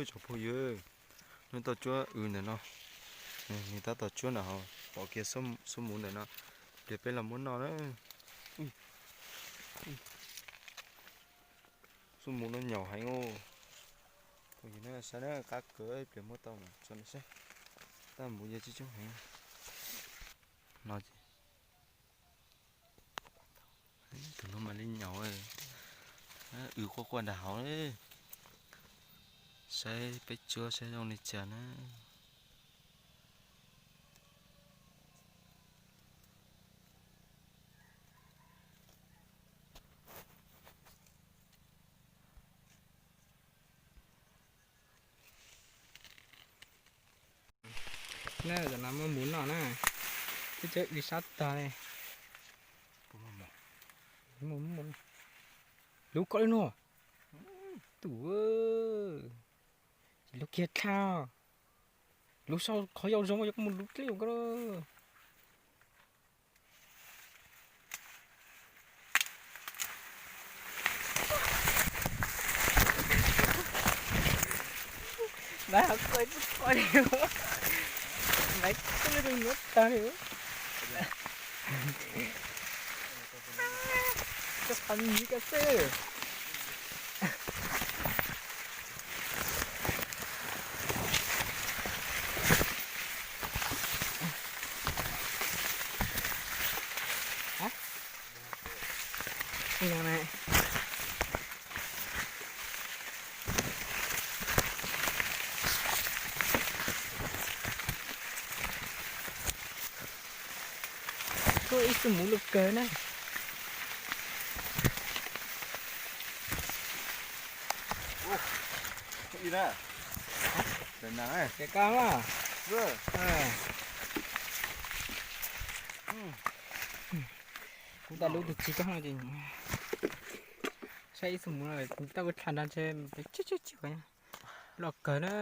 Tsoom phooj ywg, nws tau tsuab w ntawm no, nws tab tom tsuab ntawm hauv, pom kiag xub muv ntawm no, pliag peb los muab noj na. Xub muv no nyaum heev os. Phooj ywg na, saib na, qab kawg, pliag muab tau mas tso saib. Tab muv yog tsis coob heev no ces tus no mam li nyaum, w quaj quaj nram hauv. Saib peb tsuab saib zoo li cas na. Na, tam no muab muv noj na. Twb tsuab w sab tag li. Lub koj li no. Tus, ces lub kiag dlha. Lub sau qhov yau zoo yog koj mus lub dlej koj. Nais qhov koj ib tug qhov li, nais qhov li tus nyuaj tag li. Koj qhov me nyuam koj xwb. Kuj ib tug muv lug kawg na. Ces koj mas. Kuv tas lub tus txiv koj no ces saib ib tug muv tau ua dlha nrag ntshe peb tsis tsis tsis loj kawg na.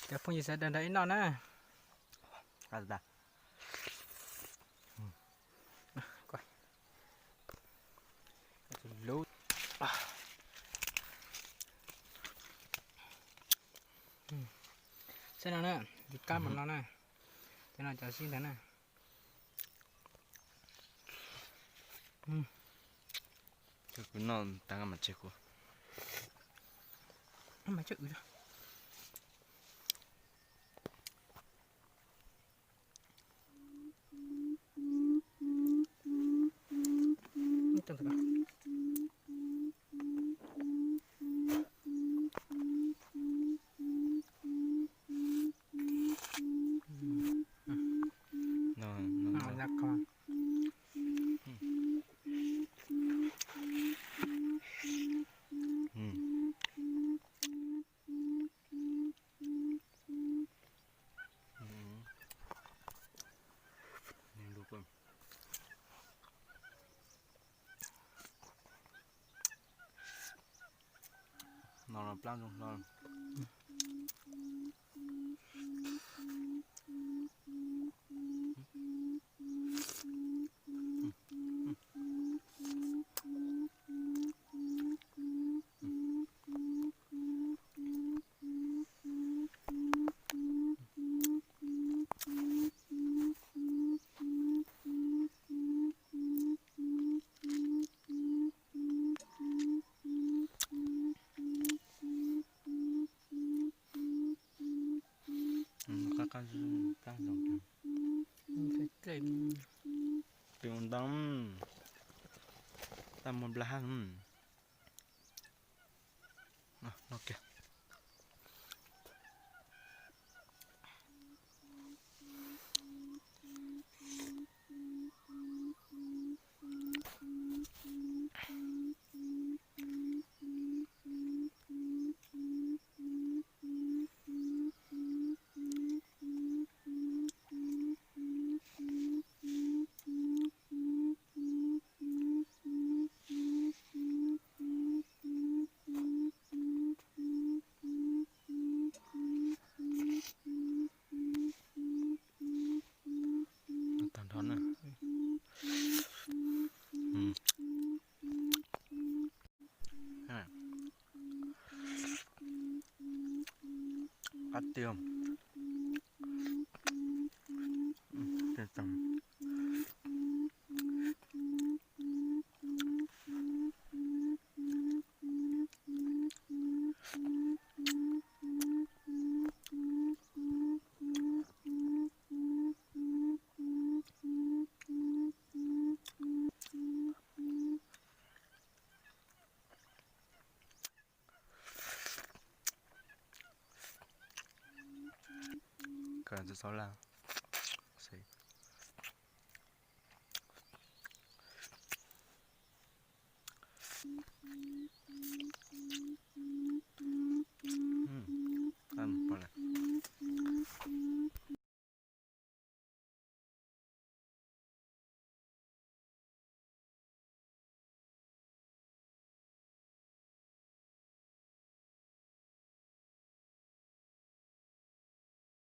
Cov phooj ywg sawv daws nrog ib noj na. Saib no na, tus kab mas no na, cov no cov sib ntawd na. Kuv noj tag mas tseg kuv. No los plab zoo hlo. Qab qab zoo. Pem ua ntau, tab muaj nplaj hab. Qab tiag. Kawm ntxim xaus lawm.